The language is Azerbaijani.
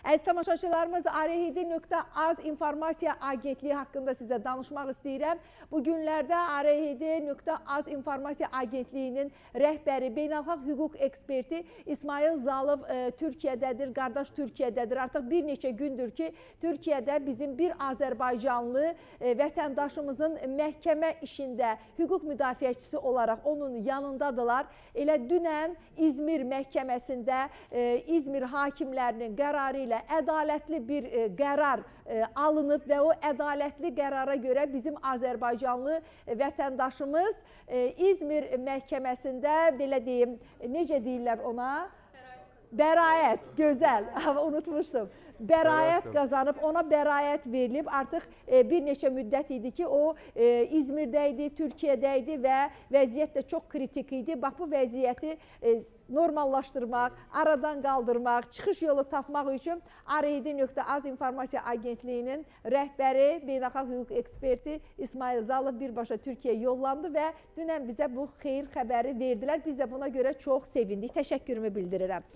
Əziz tamaşaçılarımız, Arehidi.az informasiya agentliyi haqqında sizə danışmaq istəyirəm. Bu günlərdə Arehidi.az informasiya agentliyinin rəhbəri, beynəlxalq hüquq eksperti İsmayıl Zalov Türkiyədədir, qardaş Türkiyədədir. Artıq bir neçə gündür ki, Türkiyədə bizim bir azərbaycanlı vətəndaşımızın məhkəmə işində hüquq müdafiəçisi olaraq onun yanındadılar. Elə dünən İzmir məhkəməsində İzmir hakimlərinin qərarı ilə ədalətli bir qərar alınıb və o ədalətli qərara görə bizim azərbaycanlı vətəndaşımız İzmir məhkəməsində, belə deyim, necə deyirlər ona? Bəraət, gözəl, unutmuşdum. Bəraət qazanıb, ona bəraət verilib. Artıq bir neçə müddət idi ki, o İzmirdə idi, Türkiyədə idi və vəziyyət də çox kritik idi. Bax, bu vəziyyəti normallaşdırmaq, aradan qaldırmaq, çıxış yolu tapmaq üçün Arehidi.az informasiya agentliyinin rəhbəri, beynəlxalq hüquq eksperti İsmayıl Zalov birbaşa Türkiyəyə yollandı və dünən bizə bu xeyir xəbəri verdilər. Biz də buna görə çox sevindik. Təşəkkürümü bildirirəm.